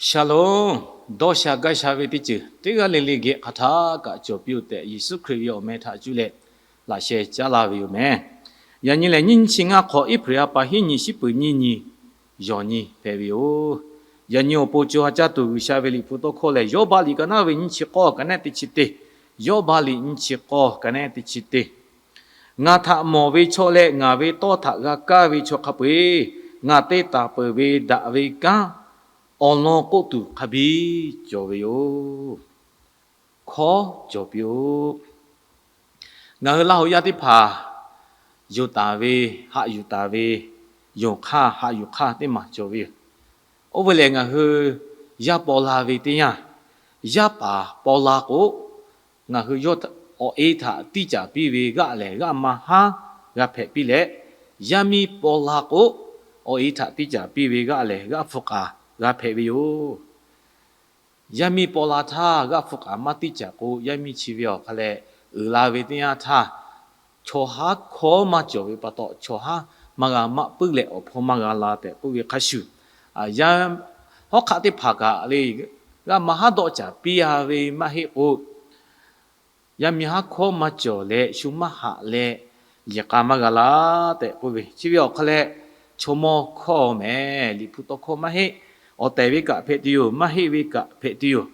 Shalom. Dawˇ sha gaˇ sha ve teˇ ceuˬ teˇ g'aˇ le le geh hk'aˬ htaˇ kaꞈ cawˬ piˇ-oˬ tehꞈ, Yeˍsuˆ Hkriꞈ ve awˬ meh htaꞈ cuˇ leh laꞈ sheh caˉ laˇ ve yoˬ meh. Yaꞈ nyi lehˬ, nyiˇ chi ngaˇ hk'awꞈ April ha pa hiˉ nyi shiˉ peuˍ nyiˇ nyi, yawˬ nyi hpehꞈ ve yoˬ. Yaꞈ nyi awˬ pon co ha caˇ tuˬ G'uiˬsha ve liꞈ hpu tawˇ hkawˇ lehˬ, Yawˇbaˆ liꞈ ka naˉ ve nyiˇ chi k'awˇ ka nehˉ teˇ chi teˇ, Yawˇbaˆ liꞈ nyiˇ chi k'awˇ ka nehˉ teˇ chi teˇ. Ngaˬ htaꞈ mawˬ ve chaw leh ngaˬ ve tawˇ htaꞈ g'a kaˇ ve chaw hk'a peu-eˬ, ngaˬ te taˍ peuˬ ve daꞈ ve kanˉ awˬ lawn k'oˆ tuˬ hk'a biˇ cawˬ ve yoˬ. Hkawˉ cawˬ piˇ-oˆ. Ngaˬ hui Laˇ huˍ yaˇ teˇ hpaˍ yonˍ taˍ ve, haꞈ yuˬ taˍ ve, yonˍ hk'aˇ haꞈ yuˬ hk'aˇ teˇ maˬ cawˬ ve yoˬ. Oˇ ve lehˬ, ngaˬ hui yaˇ paw la ve teˇ yanˇ, yaˇ paˍ paw la k'o, ngaˬ hui yawˇ awˬ e htaꞈ tiˇ caˍ piˇ ve g'aˆ lehˬ g'aˆ ma haˉ g'a hpehꞈ piˇ leh, yaˇ miˇ paw la k'o, awˬ e htaꞈ tiˇ caˍ piˇ ve g'aˆ lehˬ g'aˆ hpu k'aˍ g'a hpehꞈ ve yoˬ. Yaˇ miˇ paw la htaˇ g'aˆ hpu k'aˍ maˇ tiˇ caˍ k'o, yaˇ miˇ chi ve awˬ hk'a leh uiˍ la ve teˇ yanˇ htaˇ, chaw haˉ hkawˉ maˇ cawˬ ve pa taw, chaw haˉ maˇ g'a maˆ puiˉ leh awˬ hpawˇ maˇ g'a la tehꞈ k'oˆ ve hk'a shuˍ, yaˇ hawˉ hk'aˆ teˇ hpaˍ kaꞈ le, g'aˆ ma haˉ dawˆ caˍ piˇ-a ve maˇ heˆ k'o, yaˇ miˇ haˉ hkawˉ maˇ cawˬ leh shu maˇ haꞈ leh, yehˬ k'a maˇ g'a la tehꞈ k'oˆ ve. Chi ve awˬ hk'a leh chaw mawˇ hkawˇ mehˍ, liꞈ hpu tawˇ hkawˇ maˇ heˆ. Awˬ tehˬ ve kaꞈ hpehꞈ tuˬ yoˬ, maˇ heˆ ve kaꞈ hpehꞈ tuˬ yoˬ.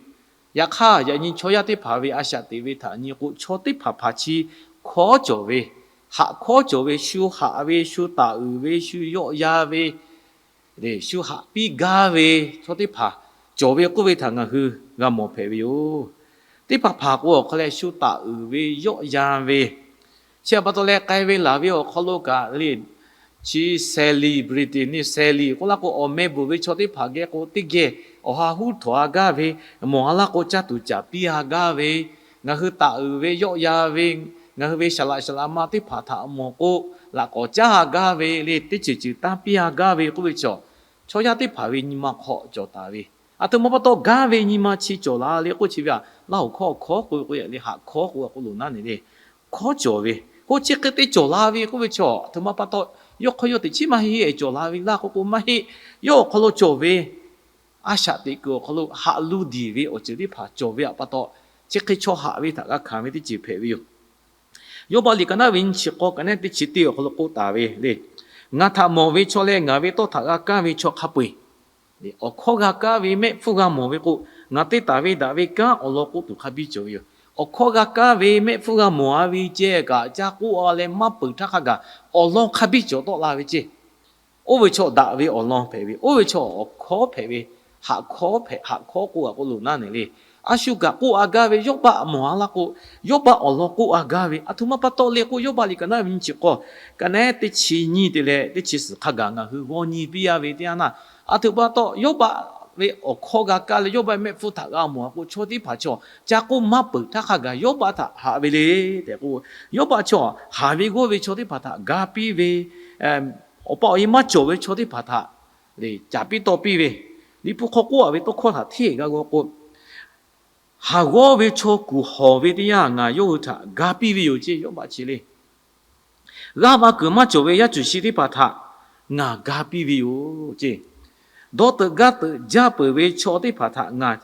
Yaꞈ hk'aˇ, yaꞈ nyi chaw yaˇ teˇ hpaˍ ve a shaꞈ teꞈ ve htaꞈ nyi k'o, chaw teˇ hpaˍ hpaˍ chi hkawˉ cawˬ ve, haꞈ hkawˉ cawˬ ve, shu haꞈ ve, shu taˍ uiˍ ve, shu yawˆ yan ve, shu haꞈ piˇ gaˇ ve chaw teˇ hpaˍ cawˬ ve k'oˆ ve htaꞈ ngaˬ hui g'a mawˬ hpehꞈ ve yoˬ. Teˇ hpaˍ hpaˍ k'o awˬ hk'a leh shu taˍ uiˍ ve, yawˆ yan ve, chi htaꞈ pa taw leh k'ai ve laˬ ve awˬ hk'aw lo kaꞈ le, chi celebrity neˇ cele k'oˆ laˇ k'o, awˬ meh bvuhˬ ve chaw teˇ hpaˍ geh k'o teˇ geh awˬ ha huˉ htawnˍ-a gaˇ ve, mawˬ-a laˇ k'o caˇ tuˬ caˍ piˇ-a gaˇ ve, ngaˬ hui taˍ uiˍ ve, yawˆ yan ve, ngaˬ hui ve saˍ laꞈ saˍ laꞈ ma teˇ hpaˍ htaꞈ mawˬ k'o laꞈ k'awꞈ caˉ-a gaˇ ve le, teˇ ceuˬ ceuˬ tanˇ piˇ-a gaˇ ve k'oˆ ve chaw, chaw yaˇ teˇ hpaˍ ve nyi ma hk'aw cawˬ taˍ ve. Aˬ htoꞈ ma pa taw gaˇ ve nyi ma chi cawˬ la le k'oˆ chi ve, Laˇ huˍ hkawˇ awˬ hkawˉ k'oˆ ve k'o, yaꞈ le haꞈ hkawˉ k'oˆ ve k'o loˬ naˉ ne le, hkawˉ cawˬ ve k'o, chi hk'e te cawˬ la ve k'oˆ ve chaw, aˬ htoꞈ ma pa taw yawˇ hk'aw yawˇ teꞈ chiˉ maˇ heˆ heˆ cawˬ la ve laˇ k'oˆ k'o maˇ heˆ. Yawˇ awˬ hk'aw lo cawˬ ve a shaꞈ teꞈ kuiˬ awˬ hk'aw lo haꞈ lu diˬ ve awˬ ceuˬ teˇ hpaˍ cawˬ ve htaꞈ pa taw, chi hk'e chaw haꞈ ve htaꞈ g'a hkanˍ ve teˇ ceuˬ hpehꞈ ve yoˬ. Yawˇbaˆ liꞈ ka naˉ ve nyiˇ chi k'awˇ ka nehˉ teˇ chi teˇ awˬ hk'aw lo k'oˆ taˍ ve le, ngaˬ htaꞈ mawˬ ve chaw leh ngaˬ ve tawˇ htaꞈ g'a kaˇ ve chaw hk'a peu-eˬ, awˬ hkawˇ g'a kaˇ ve mehˆ hpfuhˇ g'a mawˬ ve k'o, ngaˬ te taˍ ve daꞈ ve kanˉ awˬ lawn k'oˆ tuˬ hk'a biˇ cawˬ ve yoˬ. Awˬ hkawˇ g'a kaˇ ve mehˆ hpfuhˇ g'a mawˬ-a ve ceh kaꞈ, ca k'oˆ-a leh maˇ peuˬ htaˇ hk'a gaˬ awˬ lawn hk'a biˇ cawˬ tawˆ la ve ceh. Oˇ ve chaw daꞈ ve awˬ lawn hpehꞈ ve, oˇ ve chaw awˬ hkawˇ hpehꞈ ve, haꞈ hkawˇ hpehꞈ, haꞈ hkawˇ k'oˆ-a k'o loˬ naˉ ne le. A shu kaꞈ k'oˆ-a gaˇ ve, Yawˇbaˆ mawˬ-a laˇ k'o, Yawˇbaˆ awˬ lawn k'oˆ-a gaˇ ve, aˬ htoꞈ ma pa taw le k'o, Yawˇbaˆ liꞈ ka naˉ ve nyiˇ chi k'awˇ ka nehˉ teˇ chi nyiˇ te leh teˇ chi suhˍ hk'a gaˬ ngaˬ hui g'aw nyi piˇ-a ve teˇ yanˇ naˇ, aˬ htoꞈ pa taw Yawˇbaˆ ve awˬ hkawˇ g'a kaˇ leh Yawˇbaˆ mehˆ hpfuhˇ htaꞈ g'a mawˬ-a k'o, chaw teˇ hpaˍ chaw ca k'oˆ maˇ peuˬ htaˇ hk'a gaˬ Yawˇbaˆ htaꞈ haꞈ ve le tehꞈ k'o, Yawˇbaˆ chaw haˍ ve g'awˇ ve chaw teˇ hpaˍ htaꞈ ga piˇ ve, awˬ pa awˬ e maˇ cawˬ ve chaw teˇ hpaˍ htaꞈ caˍ piˇ taw piˇ ve, Liꞈ hpu hk'aw k'oˆ-a ve tawˇ hkawˇ htaꞈ hteˇ g'a g'aw k'o, haˍ g'awˇ ve chaw kuˬ hawˬ ve teˇ yanˇ ngaˬ yawˇ hui htaꞈ ga piˇ ve yoˬ ceh, Yawˇbaˆ chi le. G'aˇ va kuiˬ maˇ cawˬ ve yaˇ cuˬ shi teˇ hpaˍ htaꞈ ngaˬ ga piˇ ve yoˬ ceh. Dawˇ teuꞈ gaˇ teuꞈ jaˇ peuˬ ve chaw teˇ hpaˍ htaꞈ ngaˬ,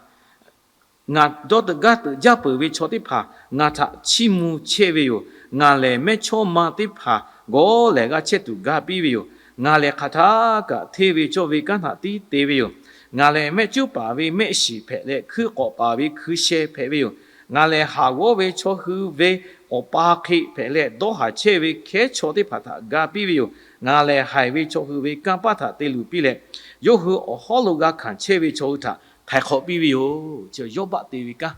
ngaˬ dawˇ teuꞈ gaˇ teuꞈ jaˇ peuˬ ve chaw teˇ hpaˍ ngaˬ htaꞈ chiˇ mvuh chehˇ ve yoˬ. Ngaˬ lehˬ mehˇchawˇma teˇ hpaˍ gawˇ lehˬ g'a chehˇ tuˬ ga piˇ ve yoˬ. Ngaˬ lehˬ hk'aˬ htaˇ kaꞈ hteˇ ve cawˇ ve kanˉ htaꞈ tiˉ te ve yoˬ. Ngaˬ lehˬ mehˆ cuˉ paˍ ve mehˆ shiˍ hpehꞈ leh hkui k'awꞈ paˍ ve hkui sheh hpehꞈ ve yoˬ. Ngaˬ lehˬ haˍ g'awˇ ve chaw hui ve awˬ pa hk'e hpehꞈ leh dawˇ haˍ chehˇ ve hkehˉ chaw teˇ hpaˍ htaꞈ ga piˇ ve yoˬ. Ngaˬ lehˬ haiˬ ve chaw hui ve kanˇ paˆ htaꞈ te luˬ piˇ leh, yawˇ hui awˬ hawˉ lo g'a hkanˍ chehˇ ve chaw hui htaꞈ htaiˍ hk'awꞈ piˇ ve yoˬ. Chi Yawˇbaˆ te ve kanˉ,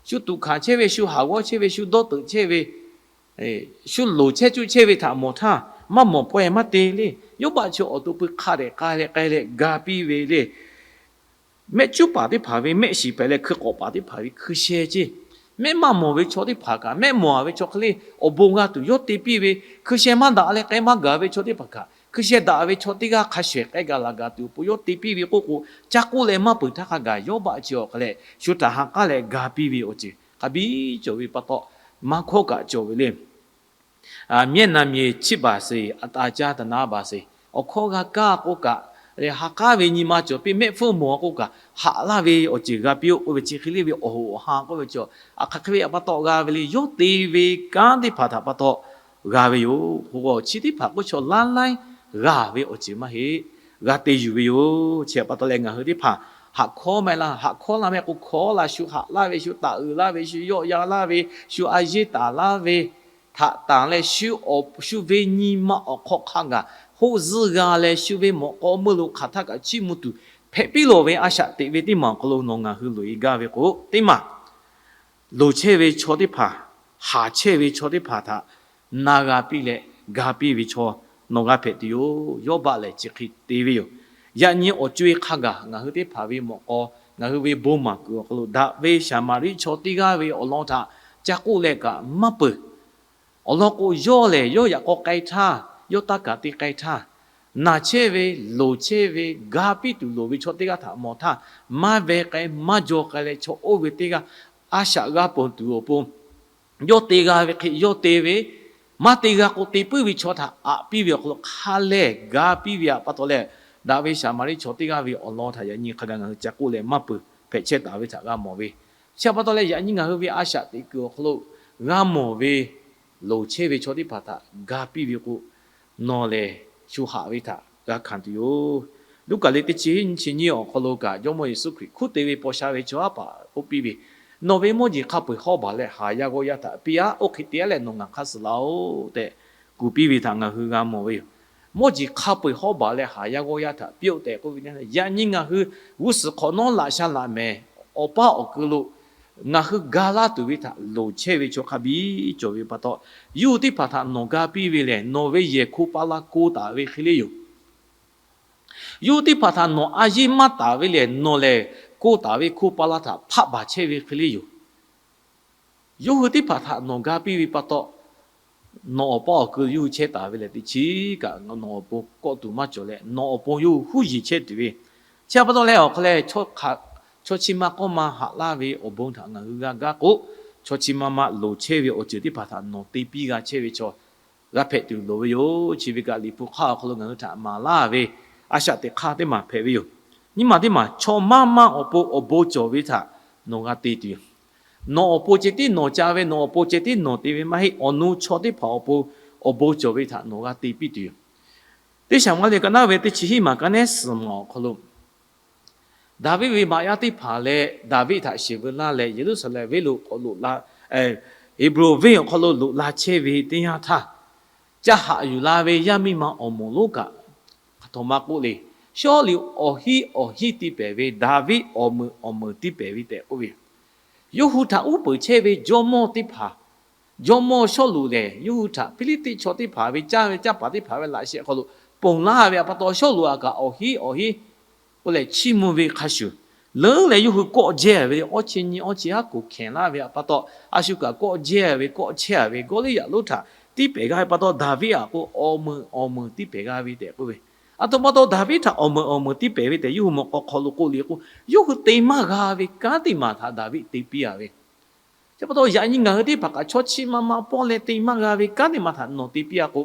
shu tuꞈ hkanˍ chehˇ ve, shu haˍ g'awˇ chehˇ ve, shu dawˇ teuꞈ chehˇ ve, shu loˍ chehˇ cuˇ chehˇ ve htaꞈ mawˬ htaˇ, maˇ mawˬ pawehˇ maˇ te le. Yawˇbaˆ chi awˬ to pui hk'a dehꞈ k'ai leh k'ai leh ga piˇ ve le. Mehˆ cuˉ paˍ teˇ hpaˍ ve mehˆ shiˍ hpehꞈ leh hkui k'awꞈ paˍ teˇ hpaˍ ve hkui sheh ceh. Mehˆ maˇ mawˬ ve chaw teˇ hpaˍ kaꞈ mehˆ mawˬ-a ve chaw hk'e le awˬ bon g'a tuˬ yawˇ te piˇ ve, hkui sheh maˇ daꞈ leh k'ai maˇ gaˬ ve chaw teˇ hpaˍ kaꞈ hkui sheh daꞈ ve chaw teˇ g'aˇ hk'a shehˍ k'ai gaˬ laˬ gaˬ tuˬ awˬ pon yawˇ te piˇ ve k'oˆ k'o, caˇ k'oˆ leh maˇ peuˬ htaˇ hk'a gaˬ Yawˇbaˆ chi awˬ hk'a leh shu htaꞈ ha k'aˉ leh ga piˇ ve awˬ ceuˬ hk'a biˇ cawˬ ve pa taw, maˇ hkawˇ kaꞈ cawˬ ve le. မျက်နှာမြင်ကြည့်ပါစေ, အသံကြားသနားပါစေ. Awˬ hkawˇ g'a kaˇ k'oˆ kaꞈ, ha k'aˉ ve nyi ma cawˬ piˇ, mehˆ hpfuhˇ mawˬ k'oˆ kaꞈ haꞈ laˇ ve awˬ ceuˬ g'a piˇ-oˆ k'oˆ ve chi hk'e le ve awˬ hoꞈ awˬ ha k'oˆ ve chi, aˬ hk'aˬ hk'e ve pa taw g'a ve le, yawˇ te ve kanˉ teˇ hpaˍ htaꞈ pa taw g'a ve yoˬ. K'o, chi teˇ hpaˍ k'oˆ chaw laˇ laiˉ g'a ve awˬ ceuˬ maˇ heˆ, g'a te yuˬ ve yoˬ. Chi pa taw leh ngaˬ hui teˇ hpaˍ haꞈ hkawˉ maˇ heˆ laˇ. Haꞈ hkawˉ laˇ mehˆ k'o hkawˉ laˇ, shu haꞈ laˇ ve, shu taˍ uiˍ laˇ ve, shu yawˆ yan laˇ ve, shu a yeˇ taˍ laˇ ve htaꞈ tanˬ leh, shu ve nyi ma awˬ hk'aw hk'a gaˬ hoˆ zuhˇ g'a leh, shu ve mawꞈ k'aw meuˇ lo hk'aˬ htaˇ kaꞈ chiˇ mvuh tuˬ hpehꞈ piˇ lawˬ ve a shaꞈ teꞈ ve teˇ maˬ awˬ hk'aw lo nawˬ ngaˬ hui loꞈ-e gaˇ ve k'o, teˇ maˬ loˍ chehˇ ve chaw teˇ hpaˍ, haˍ chehˇ ve chaw teˇ hpaˍ htaꞈ na g'a piˇ leh ga piˇ ve chaw nawˬ g'a hpehꞈ tuˬ yoˬ. Yawˇbaˆ lehˬ chi hk'e te ve yoˬ. Yaꞈ nyi awˬ co-e hk'a gaˬ ngaˬ hui teˇ hpaˍ ve mawꞈ k'aw, ngaˬ hui ve bon maˍ kuiˬ awˬ hk'aw lo daꞈ ve Saˍmaˍriˆ chaw teˇ g'aˇ ve awˬ lawn htaꞈ ca k'oˆ leh kaꞈ maˇ peuˬ. Awˬ lawn k'o, yawˇ lehˬ yawˇ yaꞈ k'aw k'ai htaˇ, yawˇ taˇ kaˍ te k'ai htaˇ, naˬ chehˇ ve, loˍ chehˇ ve, ga piˇ tuˬ loˍ ve chaw teˇ g'aˇ htaꞈ mawˬ htaˇ, maˇ veh k'ai maˇ jaw k'ai leh chaw oˇ ve teˇ g'aˇ a shaꞈ g'a ponˬ tuˬ awˬ pon, yawˇ te g'a ve hk'e yawˇ te ve, maˇ te g'a k'o te puiˉ ve chaw htaꞈ aꞈ piˇ ve awˬ hk'aw lo hk'a lehˬ ga piˇ ve pa taw leh, daꞈ ve Saˍmaˍriˆ chaw teˇ g'aˇ ve awˬ lawn htaꞈ yaꞈ nyi hk'a gaˬ ngaˬ hui ca k'oˆ leh maˇ peuˬ hpehꞈ chehˇ taˍ ve htaꞈ g'a mawˬ ve. Chi pa taw leh yaꞈ nyi ngaˬ hui ve a shaꞈ teꞈ kuiˬ awˬ hk'aw lo g'a mawˬ ve, loˍ chehˇ ve chaw teˇ hpaˍ htaꞈ ga piˇ ve k'o, nawˬ lehˬ shu haꞈ ve htaꞈ g'a hkanˍ tuˬ yoˬ. Luˉkaꞈ liꞈ teˇ chi nyiˇ awˬ hk'aw lo kaꞈ Jawˇmawˇ Yeˍsuˆ Hkriꞈ hkunˉ te ve paw sha ve chaw aˉ paˍ k'oˆ piˇ ve, Nawˬ ve mawˇ jeˬ hk'a peu-eˬ hawˉ baˬ leh haˍ yaˇ g'awˇ yaˇ htaꞈ piˇ-aˉ. Oˇ hk'e te-a leh nawˬ ngaˬ hk'aˇ suh laˇ-oˆ tehꞈ kuˬ piˇ ve htaꞈ ngaˬ hui g'a mawˬ ve yoˬ. Mawˇ jeˬ hk'a peu-eˬ hawˉ baˬ leh haˍ yaˇ g'awˇ yaˇ htaꞈ piˇ-oˆ tehꞈ k'oˆ ve, yaꞈ nyi ngaˬ hui g'uˇ suhˍ hk'awꞈ nawˉ laꞈ sha laꞈ mehˍ awˬ paˇ awˬ ku lo ngaˬ hui ga laˇ tuˬ ve htaꞈ loˍ chehˇ ve chaw hk'a biˇ cawˬ ve pa taw, yawˇ hui teˇ hpaˍ htaꞈ nawˬ ga piˇ ve lehˬ, nawˬ ve yehˬ hko pa la ko taˍ ve hk'e le yoˬ. Yawˇ hui teˇ hpaˍ htaꞈ nawˬ a yeˇ maˇ taˍ ve lehˬ, nawˬ lehˬ ko taˍ ve hko pa la htaꞈ hpaˆ baˬ chehˇ ve hk'e le yoˬ. Yawˇ hui teˇ hpaˍ htaꞈ nawˬ ga piˇ ve pa taw, nawˬ awˬ paˇ awˬ ku yawˇ hui chehˇ taˍ ve lehˬ, teˇ chiˉ kaꞈ nawˬ awˬ pon kawˆ tuˬ maˇ cawˬ leh, nawˬ awˬ pon yawˇ hui huˉ yeˬ chehˇ tuˬ ve. Chi pa taw leh awˬ hk'a lehˬ, chaw chi ma k'awˇ ma haꞈ laˇ ve awˬ bon htaꞈ ngaˬ hui g'a gaˇ k'o, chaw chi ma ma loˍ chehˇ ve awˬ ceuˬ teˇ hpaˍ htaꞈ nawˬ te piˇ g'a chehˇ ve chaw g'a hpehꞈ tuˬ loˍ ve yoˬ. Chi ve kaꞈ Liꞈ hpu hk'aˇ awˬ hk'aw lo ngaˬ hui htaꞈ maˍ laˇ ve a shaꞈ teꞈ hk'aˇ teˇ maˬ hpehꞈ ve yoˬ. Nyi maˬ teˇ maˬ, chaw maˇ maˇ awˬ pon awˬ bon cawˬ ve htaꞈ nawˬ g'a te tuˬ yoˬ. Nawˬ awˬ pon ceh tiˉ nawˬ ca ve, nawˬ awˬ pon ceh tiˉ nawˬ te ve maˇ heˆ. Awˬ nu chaw teˇ hpaˍ awˬ pon awˬ bon cawˬ ve htaꞈ nawˬ g'a te piˇ tuˬ yoˬ. Teˇ Saˍmo-eˍlaˆ liꞈ ka naˉ ve teˇ chi hiˉ maˬ ka neˉ suhˍ maˬ awˬ hk'aw lo, Daˍviˆ ve maꞈ yaˇ teˇ hpaˍ leh Daˍviˆ htaꞈ sheˍ veu laˇ leh Yeˍruˆsaˍlehnˍ venˇ lo k'awꞈ loꞈ la, Heˍbronˍ venˇ awˬ hk'aw lo loꞈ la chehˇ ve teˇ yanˇ htaˇ, ca haꞈ yuˬ la ve yaˇ miˇ ma awˬ moˍ lonˉ kaꞈ hk'aˬ htoꞈ ma k'oˆ le. Sawˉluꞈ awˬ hinˉ awˬ hinˉ tiˇ pehˍ ve, Daˍviˆ awˬ meuˍ awˬ meuˍ tiˇ pehˍ ve tehꞈ k'oˆ ve, yawˇ hui htaꞈ uˉ peunˍ chehˇ ve jawˇmawˇ teˇ hpaˍ, jawˇmawˇ Sawˉluꞈ lehˬ, yawˇ hui htaꞈ Hpiˇliˇtiˆ chaw teˇ hpaˍ ve caˇ ve caˇ paˍ teˇ hpaˍ ve laꞈ sheh hk'aw lo ponˬ laˇ ve pa taw, Sawˉluꞈ aꞈ kaꞈ awˬ hinˉ awˬ hinˉ k'oˆ leh chiˇ mvuh ve hk'a shuˍ, leuˉ leh yawˇ hui kawˆ jehˇ ve, awˇ chi nyi awˇ chi haˉ k'oˍ hkehˍ laˇ ve pa taw, a shu kaꞈ kawˆ jehˇ ve, kawˆ chehˇ ve, Gawˇliˇyaꞈ lonˉ htaꞈ tiˇ pehˍ g'a ve pa taw, Daˍviˆ aꞈ k'o awˬ meuˍ awˬ meuˍ tiˇ pehˍ g'a ve tehꞈ k'oˆ ve. Aˬ htoꞈ ma pa taw Daˍviˆ htaꞈ awˬ meuˍ awˬ meuˍ tiˇ pehˍ ve tehꞈ yawˇ hui mawꞈ k'aw hk'aw lo k'oˆ le k'o, yawˇ hui te maˇ g'a ve kanˉ teˇ maˬ htaꞈ Daˍviˆ te piˇ-a ve. Chi pa taw yaꞈ nyi ngaˬ hui teˇ hpaˍ kaꞈ chaw chi ma ma pawˇ leh te maˇ g'a ve kanˉ teˇ maˬ htaꞈ nawˬ te piˇ-a k'o,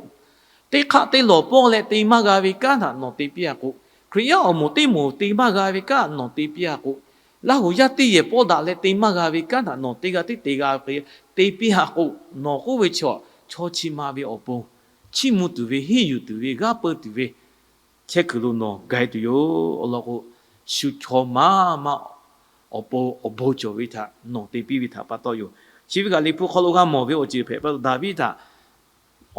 teˇ hk'aˆ teˇ lawˬ pawˇ leh te maˇ g'a ve kanˉ htaꞈ nawˬ te piˇ-a k'o, Hkriꞈ yaˇ awˬ moˍ teˇ moˍ te maˇ g'a ve kanˉ nawˬ te piˇ-a k'o, Laˇ huˍ yaˇ teˇ yehˬ pawˇ daꞈ leh te maˇ g'a ve kanˉ htaꞈ nawˬ teˇ g'aˇ tiˉ te g'a ve te piˇ-a k'o, nawˬ k'oˆ ve chaw, chaw chi ma ve awˬ pon chiˇ mvuh tuˬ ve, henˇ yuˬ tuˬ ve, g'aˇ peu tuˬ ve chehˇ kuiˬ lo nawˬ ga-e tuˬ yoˬ. Awˬ lawn k'o, shu chaw maˇ maˇ awˬ pon awˬ bon cawˬ ve htaꞈ nawˬ te piˇ ve htaꞈ pa taw yoˬ. Chi ve kaꞈ Liꞈ hpu hk'aw lo g'a mawˬ ve awˬ ceuˬ hpehꞈ pa taw, Daˍviˆ htaꞈ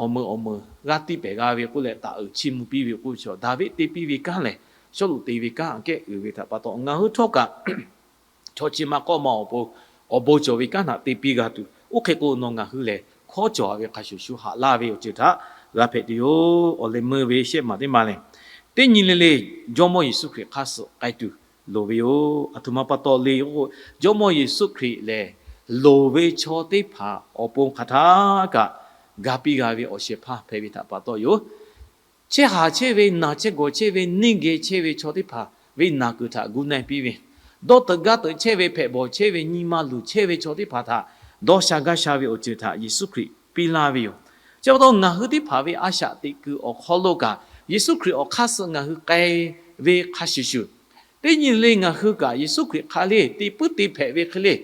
awˬ meuˍ awˬ meuˍ g'aˇ tiˇ pehˍ g'a ve k'oˆ leh taꞈ uiˍ chiˇ mvuh piˇ ve k'oˆ ve chaw, Daˍviˆ te piˇ ve kanˉ lehˬ, Sawˉluꞈ te ve kanˉ aꞈ kehˉ uiˍ ve htaꞈ pa taw, ngaˬ hui htawˇ kaꞈ chaw chi ma k'awˇ ma awˬ pon awˬ bon cawˬ ve kanˉ htaꞈ te piˇ g'a tuˬ, oˇ hk'e k'o nawˬ ngaˬ hui lehˬ hkawˇ cawˬ ve hk'a shuˍ shu haꞈ laˇ ve awˬ ceuˬ htaꞈ g'a hpehꞈ tuˬ yoˬ. Awˬ leh meuˇ ve shehˆ maˬ teˇ maˬ lehˬ, teˇ nyi le le Jawˇmawˇ Yeˍsuˆ Hkriꞈ hk'aˇ suh k'ai tuˬ loˍ ve yoˬ. Aˬ htoꞈ ma pa taw le k'o, Jawˇmawˇ Yeˍsuˆ Hkriꞈ lehˬ loˍ ve chaw teˇ hpaˍ awˬ pon hk'aˬ htaˇ kaꞈ ga piˇ g'a ve awˬ shehˍ hpaˇ hpehꞈ ve htaꞈ pa taw yoˬ. Chehˇ haˍ chehˇ ve, naˬ chehˇ gawˬ chehˇ ve, neˇ geh chehˇ ve chaw teˇ hpaˍ ve naˬ kuiˬ htaꞈ gu na-e piˇ ve, dawˇ teuꞈ gaˇ teuꞈ chehˇ ve, hpehꞈ bawˬ chehˇ ve, nyi ma luˬ chehˇ ve chaw teˇ hpaˍ htaꞈ dawˇ sha gaˇ sha ve awˬ ceuˬ htaꞈ Yeˍsuˆ Hkriꞈ piˇ laˇ ve yoˬ. Chi pa taw ngaˬ hui teˇ hpaˍ ve a shaꞈ teꞈ kuiˬ awˬ hk'aw lo kaꞈ Yeˍsuˆ Hkriꞈ awˬ hk'aˇ suh ngaˬ hui k'ai ve hk'a shuˍ shuˍ, teˇ nyi le ngaˬ hui kaꞈ Yeˍsuˆ Hkriꞈ hk'a le te puiˉ te hpehꞈ ve hk'e le,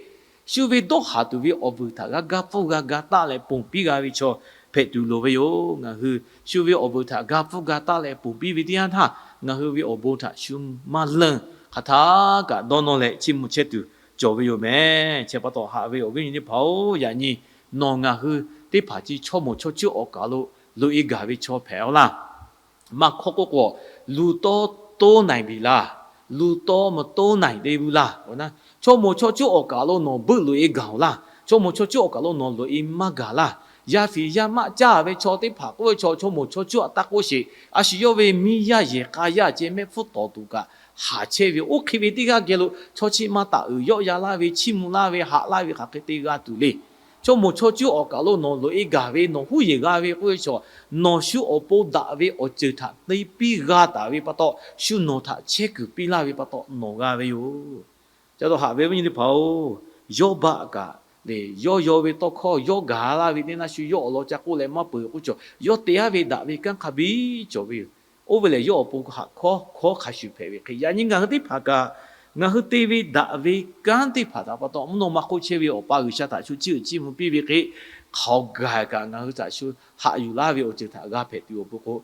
shu ve dawˇ haˍ tuˬ ve awˬ vuiˬ htaꞈ g'a gaˇ pfuhˇ g'a ga taˆ leh ponˬ piˇ g'a ve chaw hpehꞈ tuˬ loˍ ve yoˬ. Ngaˬ hui shu ve awˬ vuiˬ htaꞈ ga hpfuhˇ ga taˆ leh ponˬ piˇ ve teˇ yanˇ htaˇ, ngaˬ hui ve awˬ bon htaꞈ shu maˇ leunˇ, hk'aˬ htaˇ kaꞈ dawˇ nawˇ leh chiˇ mvuh chehˇ tuˬ cawˬ ve yoˬ mehˍ. Chi pa taw haꞈ ve awˬ viˉ awˬ nyi teˇ hpaˍ-oˬ, yaꞈ nyi nawˬ ngaˬ hui teˇ hpaˍ chi chaw moˍ chaw cuˇ awˬ kaˍ lo loꞈ-e gaˬ ve chaw hpehꞈ-aw laˇ. Maˇ hk'awˇ k'oˆ k'o, lu tawˇ toˉ naiˬ ve laˇ, lu tawˇ maˇ toˉ naiˬ te ve laˇ. Chaw moˍ chaw cuˇ awˬ kaˍ lo nawˬ beuˆ loꞈ-e gaˬ-oˬ laˇ. Chaw moˍ chaw cuˇ awˬ kaˍ lo nawˬ loꞈ-e maˇ gaˬ laˇ. Yaˇ fiˍ yaˇ maˆ caˇ ve chaw teˇ hpaˍ k'oˆ ve chaw, chaw moˍ chaw cuˇ aꞈ taˇ k'oˆ sheˍ. A shu yawˇ ve miˇ yaˇ yehˬ k'a yaˇ ceh mehˆ hpfuhˇ tawˍ tuˬ kaꞈ haˍ chehˇ ve, oˇ hk'e ve teˇ g'aˇ geh lo chaw chi ma taˍ uiˍ yawˆ ya laˇ ve, chiˇ mvuh laˇ ve, haꞈ laˇ ve hk'aˬ hk'e te g'a tuˬ le. Chaw moˍ chaw cuˇ awˬ kaˍ lo nawˬ loꞈ-e gaˬ ve, nawˬ huˉ yehˬ g'a ve k'oˆ ve chaw, nawˬ shu awˬ pon daꞈ ve awˬ ceuˬ htaꞈ te piˇ g'a taˍ ve pa taw, shu nawˬ htaꞈ chehˇ kuiˬ piˇ laˇ ve pa taw nawˬ g'a ve yoˬ. Ca taw haꞈ ve viˉ nyi teˇ hpaˍ-oˬ, Yawˇbaˆ kaꞈ le, yawˇ yaw ve tawˇ hkawˇ yawˇ gaˬ laˇ ve teˇ naˇ shu yawˇ awˬ lawn ca k'oˆ leh maˇ peuˬ k'oˆ cawˬ, yawˇ te-aˉ ve daꞈ ve kanˉ hk'a biˇ cawˬ ve yoˬ. Oˇ ve lehˬ, yawˇ awˬ pon hk'aˬ hkawˇ hk'aˬ shuˍ hpehꞈ ve hk'e, yaꞈ nyi ngaˬ hui teˇ hpaˍ kaꞈ, ngaˬ hui te ve daꞈ ve kanˉ teˇ hpaˍ htaꞈ pa taw, mvuhˇ naw ma hk'oˆ chehˇ ve Awˬ pa G'uiˬsha htaꞈ shu chiˇ uiˍ chiˇ mvuh piˇ ve hk'e, hk'aˬ gaˬ kaꞈ ngaˬ hui htaꞈ shu haꞈ yuˬ laˇ ve awˬ ceuˬ htaꞈ g'a hpehꞈ tuˬ awˬ pon k'o,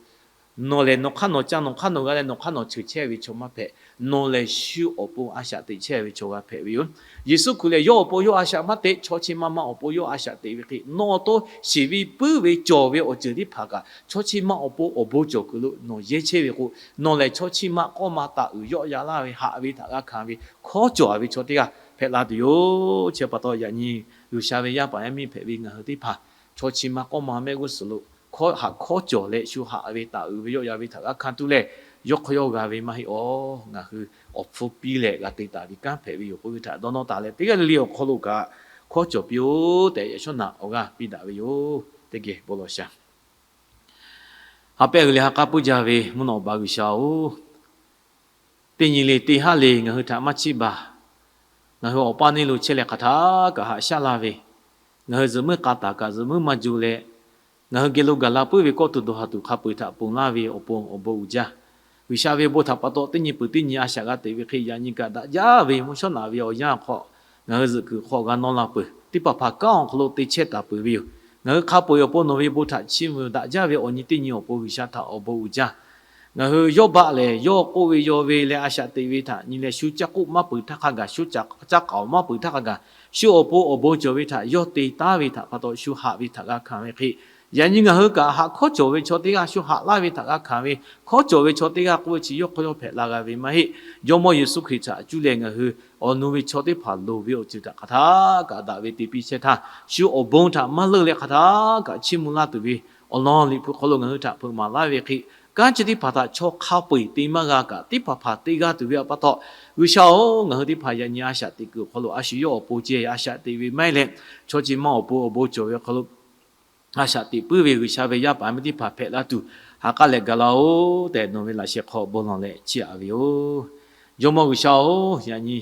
nawˬ lehˬ nawˬ hk'aˇ nawˬ caˇ, nawˬ hk'aˇ nawˬ g'a leh nawˬ hk'aˇ nawˬ cheuˬ chehˇ ve chaw maˇ hpehꞈ. Nawˬ lehˬ shu awˬ pon a shaꞈ teꞈ chehˇ ve chaw g'a hpehꞈ ve yoˬ. Yeˍsuˆ Hkriꞈ lehˬ yawˇ awˬ pon yawˇ a shaꞈ maˇ teꞈ, chaw chi ma ma awˬ pon yawˇ a shaꞈ teꞈ ve hk'e, nawˬ awˬ to shiˍ ve puiˉ ve cawˬ ve awˬ ceuˬ teˇ hpaˍ kaꞈ chaw chi ma awˬ pon awˬ bon cawˬ kuiˬ lo nawˬ yehˇ chehˇ ve k'o, nawˬ lehˬ chaw chi ma k'awˇ ma taˍ uiˍ yawˆ ya laˇ ve, haꞈ ve htaꞈ g'a hkanˍ ve, hkawˉ cawˬ ve chaw teˇ g'aˇ hpehꞈ la tuˬ yoˬ. Chi pa taw yaꞈ nyi G'uiˬsha ve yaˇ paˍ yaˇ miˇ hpehꞈ ve ngaˬ hui teˇ hpaˍ, chaw chi ma k'awˇ ma mehˆ g'uˇ suhˍ lo hkawˉ haꞈ hkawˉ cawˬ leh shu haꞈ ve taˍ uiˍ ve yawˆ ya ve htaꞈ g'a hkanˍ tuˬ leh, yawˇ hk'aw yawˇ g'a ve maˇ heˆ-oˬ. Ngaˬ hui awˬ hpfuhˇ piˇ leh g'a te taˍ ve kanˉ hpehꞈ ve yoˬ k'oˆ ve htaꞈ dawˇ nawˇ taˍ leh, teˇ g'aˇ le le awˬ hk'aw lo kaꞈ hkawˉ cawˬ piˇ-oˆ tehꞈ yaꞈ shawˉ naꞈ awˬ g'aˇ piˇ daꞈ ve yoˬ. Teˇ geh bon lawˬ shaˍ. Ha pehˇ g'uiˬ leh ha k'aˉ puiˉ jaˇ ve mvuhˇ naw awˬ ba G'uiˬsha-oˬ, teˇ nyi le teˇ haˉ le ngaˬ hui htaꞈ maˇ chiˇ baˬ. Ngaˬ hui awˬ paˇ neˇ lo chehˇ leh hk'aˬ htaˇ kaꞈ haꞈ shaˉ laˇ ve, ngaˬ hui zuhꞈ muiˉ k'a taˍ kaꞈ zuhꞈ muiˉ maˇ ju leh, ngaˬ hui geh lo gaˬ la puiˉ ve kawˆ tuˬ dawˬ haˍ tuˬ hk'a peu-eˬ htaꞈ ponˬ laˇ ve awˬ pon awˬ bon uiˍ jaˇ. G'uiˬsha ve bon htaꞈ pa taw teˇ nyi peuˬ teˇ nyi a shaꞈ g'a teꞈ ve hk'e, yaꞈ nyi kaꞈ daꞈ jaˇ ve mvuhˇ shawˉ naꞈ ve awˬ yanˇ awˬ hk'aw ngaˬ hui zuhꞈ kuiˬ hk'aw g'a nawˇ la peuˬ. Teˇ hpaˍ hpaˍ kanˉ awˬ hk'aw lo te chehˇ taˍ peuˬ ve yoˬ. Ngaˬ hui hk'a peu-eˬ awˬ pon nawˬ ve bon htaꞈ chiˇ mvuh daꞈ jaˇ ve awˬ nyi teˇ nyi awˬ pon G'uiˬsha htaꞈ awˬ bon uiˍ jaˇ. Ngaˬ hui Yawˇbaˆ lehˬ, yawˇ k'oˆ ve yaw ve leh a shaꞈ teꞈ ve htaꞈ nyi leh shu caˇ k'oˆ maˇ peuˬ htaˇ hk'a gaˬ, shu caˇ k'aoˍ maˇ peuˬ htaˇ hk'a gaˬ, shu awˬ pon awˬ bon cawˬ ve htaꞈ yawˇ te taˉ ve htaꞈ pa taw shu haꞈ ve htaꞈ g'a hkanˍ ve hk'e, yaꞈ nyi ngaˬ hui kaꞈ haꞈ hkawˉ cawˬ ve chaw teˇ g'aˇ, shu haꞈ laˇ ve htaꞈ g'a hkanˍ ve hkawˉ cawˬ ve chaw teˇ g'aˇ k'oˆ ve chi yawˇ hk'aw yawˇ hpehꞈ la g'a ve maˇ heˆ. Jawˇmawˇ Yeˍsuˆ Hkriꞈ htaꞈ cuˇ leh ngaˬ hui awˬ nu ve chaw teˇ hpaˍ loˍ ve awˬ ceuˬ htaꞈ hk'aˬ htaˇ kaꞈ daꞈ ve te piˇ chehˇ htaˇ, shu awˬ bon htaꞈ maˇ leuˆ leh hk'aˬ htaˇ kaꞈ chiˇ mvuh laˇ tuˬ ve awˬ lawn Liꞈ hpu hk'aw lo ngaˬ hui htaꞈ hpeuꞈ maˍ laˇ ve hk'e, kanˉ chi teˇ hpaˍ htaꞈ chaw hk'a peu-eˬ te maˇ g'a kaꞈ, teˇ hpaˍ hpaˍ te g'a tuˬ ve awˬ pa taw, G'uiˬsha-oˬ, ngaˬ hui teˇ hpaˍ yaꞈ nyi a shaꞈ teꞈ kuiˬ awˬ hk'aw lo a shu yawˇ awˬ pon ceh a shaꞈ teꞈ ve maˇ heˆ leh, chaw chi ma awˬ pon awˬ bon cawˬ ve awˬ hk'aw lo a shaꞈ teꞈ puiˉ ve G'uiˬsha ve yaˇ paˍ miˇ teˇ hpaˍ hpehꞈ la tuˬ, ha k'aˉ leh gaˬ la-oˬ tehꞈ nawˬ ve laꞈ sheh hk'aw bon lawˬ leh chiˇ aꞈ ve yoˬ. Jawˇmawˇ G'uiˬsha-oˬ, yaꞈ nyi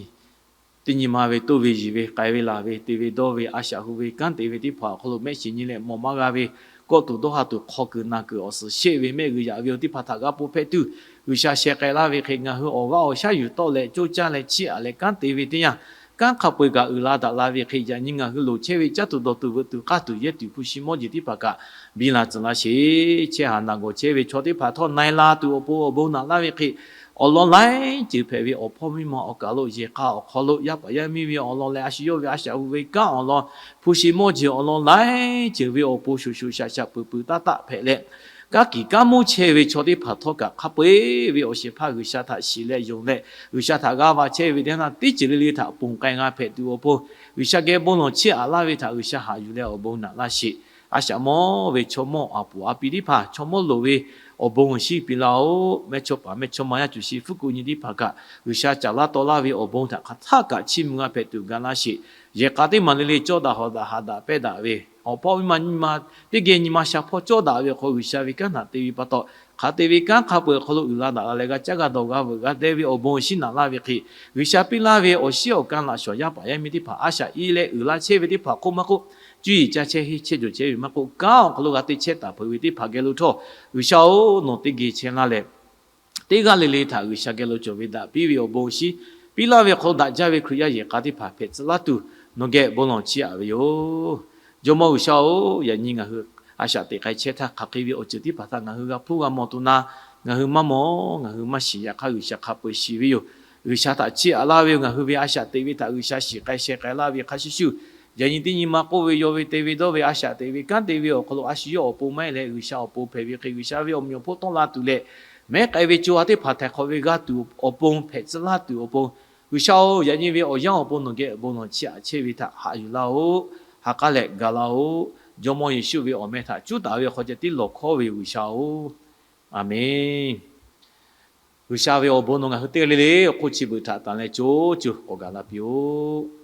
teˇ nyi ma ve toˇ ve yiˬ ve k'ai ve laˬ ve te ve dawˇ ve a shaꞈ hu ve kanˉ te ve teˇ hpaˍ awˬ hk'aw lo mehˆ shiˍ nyi leh mawˬ maˇ g'a ve, kawˆ tuˬ dawˇ ha tuˬ hk'aw kuiˬ naˬ kuiˬ awˬ suhˍ sheˆ ve mehˆ g'uiˬ yaꞈ ve awˬ teˇ hpaˍ htaꞈ g'a pon hpehꞈ tuˬ, G'uiˬsha sheh k'ai laˇ ve hk'e ngaˬ hui awˬ g'aˇ awˬ shaˉ yuˬ tawˆ leh coˇ caˇ leh chiˇ aꞈ leh kanˉ te ve teˇ yanˇ, kanˉ hk'a peu-eˬ kaꞈ uiˍ la daꞈ la ve hk'e, yaꞈ nyi ngaˬ hui loˍ chehˇ ve caˇ tuˬ dawˬ tuˬ veuꞈ tuˬ k'aˇ tuˬ yehˇ tuˬ hpu shi mawˇ jeˬ teˇ hpaˍ kaꞈ biˇ la tcuh laˇ sheˍ. Chehˇ haˍ naˬ gawˬ chehˇ ve chaw teˇ hpaˍ htawˇ na-e la tuˬ awˬ pon awˬ bon naꞈ laˇ ve hk'e, awˬ lawn laiˉ ceuˬ hpehꞈ ve awˬ hpawˇ miˇ ma awˬ kaˬ lo yehˬ k'a awˬ hk'aw lo yaˇ paˍ yaˇ miˇ ve awˬ lawn leh a shu yawˇ ve a shaꞈ hu ve kanˉ awˬ lawn, hpu shi mawˇ jeˬ awˬ lawn laiˉ ceuˬ ve awˬ pon shoˍ shoˍ shaꞈ shaꞈ peuˬ peuˬ taˇ taˆ hpehꞈ leh, kanˉ kiˬ kanˉ monˇ chehˇ ve chaw teˇ hpaˍ htawˇ kaꞈ hk'a peu-eˬ ve awˬ shehˍ hpaˇ G'uiˬsha htaꞈ shiˍ leh yonˍ leh, G'uiˬsha htaꞈ g'aˇ va chehˇ ve teˇ yanˇ teˇ ceuˬ le le htaꞈ ponˬ k'ai g'a hpehꞈ tuˬ awˬ pon, G'uiˬsha geh bon lawˬ chiˇ aꞈ laˇ ve htaꞈ G'uiˬsha haꞈ yuˬ leh awˬ bon naꞈ laˇ sheˍ. A shaꞈ mawˇ ve chaw mawˇ a puˍ a pi teˇ hpaˍ chaw mawˇ loˍ ve awˬ bon awˬ shinˉ piˇ laˇ-oˆ. Mehˇchawˇpaˍ mehˇchawˇma yaˇ cuˬ shi fuˉ kuꞈ nyi teˇ hpaˍ kaꞈ G'uiˬsha caˍ laˇ taw laˇ ve awˬ bon htaꞈ hk'aˬ htaˆ kaꞈ chiˇ mvuh g'a hpehꞈ tuˬ ga laˇ sheˍ. Yehˬ k'a teˇ maˬ le le cawˇ daꞈ hawˍ daꞈ haꞈ daꞈ pehˇ daꞈ ve awˬ hpawˇ miˇ ma nyi ma teˇ geh nyi ma sha hpawˇ cawˇ daꞈ ve awˬ hk'aw G'uiˬsha ve kanˉ htaꞈ te ve pa taw, hk'aˬ te ve kanˉ hk'a peu-eˬ awˬ hk'aw lo uiˍ la daꞈ la leh g'a caˇ g'a dawˬ g'a veuꞈ g'a deh ve awˬ bon awˬ shinˉ naꞈ laˇ ve hk'e, G'uiˬsha piˇ laˇ ve awˬ shiˉ awˬ kan laꞈ shawˍ yaˇ paˍ yaˇ miˇ teˇ hpaˍ a shaꞈ i leh uiˍ la chehˇ ve teˇ hpaˍ hk'oˆ maˇ k'oˆ, cuˇ yiˍ caˇ chehˇ henˇ chehˇ jawˬ chehˇ ve maˇ k'oˆ, kanˉ awˬ hk'aw lo g'a te chehˇ taˍ peuˬ ve teˇ hpaˍ geh lo htawˇ, G'uiˬsha-oˬ, nawˬ teˇ geh chehˇ laˇ leh teˇ g'aˇ le le htaꞈ G'uiˬsha geh lo cawˬ ve daꞈ piˇ ve awˬ bon awˬ shinˉ, piˇ laˇ ve hk'aw lo daꞈ jaˇ ve Hkriꞈ yaˇ yehˬ k'a teˇ hpaˍ hpehꞈ tcuh laˇ tuˬ, nawˬ geh bon lawˬ chiˇ aꞈ ve yoˬ. Jawˇmawˇ G'uiˬsha-oˬ, yaꞈ nyi ngaˬ hui a shaꞈ teꞈ k'ai chehˇ htaˇ, hk'aˬ hk'e ve awˬ ceuˬ teˇ hpaˍ htaꞈ ngaˬ hui g'a hpuˇ g'a mawˬ tuˬ na, ngaˬ hui maˇ mawˬ, ngaˬ hui maˇ shiˍ. Yaꞈ hk'aˇ, G'uiˬsha hk'a peu-eˬ shiˍ ve yoˬ. G'uiˬsha htaꞈ chiˇ aꞈ laˇ ve yoˬ. Ngaˬ hui ve a shaꞈ teꞈ ve htaꞈ G'uiˬsha shiˍ k'ai sheh k'ai laˇ ve hk'a shuˍ shuˍ, yaꞈ nyi teˇ nyi ma k'oˆ ve, yaw ve te ve dawˇ ve a shaꞈ teꞈ ve kanˉ te ve awˬ hk'aw lo a shu yawˇ awˬ pon maˇ heˆ leh, G'uiˬsha awˬ pon hpehꞈ ve hk'e, G'uiˬsha ve awˬ meꞈ awˬ hponˇ tawˆ la tuˬ leh, mehˉ k'ai ve co ha teˇ hpaˍ htaiˍ hk'awꞈ ve g'a tuˬ awˬ pon, hpehꞈ tcuh laˇ tuˬ awˬ pon, G'uiˬsha-oˬ, yaꞈ nyi ve awˬ yanˇ awˬ pon nawˬ geh bon lawˬ chiˇ aꞈ chehˇ ve htaꞈ haꞈ yuˬ laˇ-oˆ. Ha k'aˉ leh ga laˇ-oˆ. Jawˇmawˇ Yeˍsuˆ ve awˬ meh htaꞈ cuˉ taˍ ve awˬ hk'aw ceh tiˉ lawˬ hkawˇ ve G'uiˬsha-oˬ, Aˍmenˍ. G'uiˬsha ve awˬ bon nawˬ ngaˬ hui teˇ g'aˇ le le awˬ hk'oˆ chi beuꞈ htaꞈ tanˍ leh co co k'awꞈ gaˬ la piˇ-oˆ.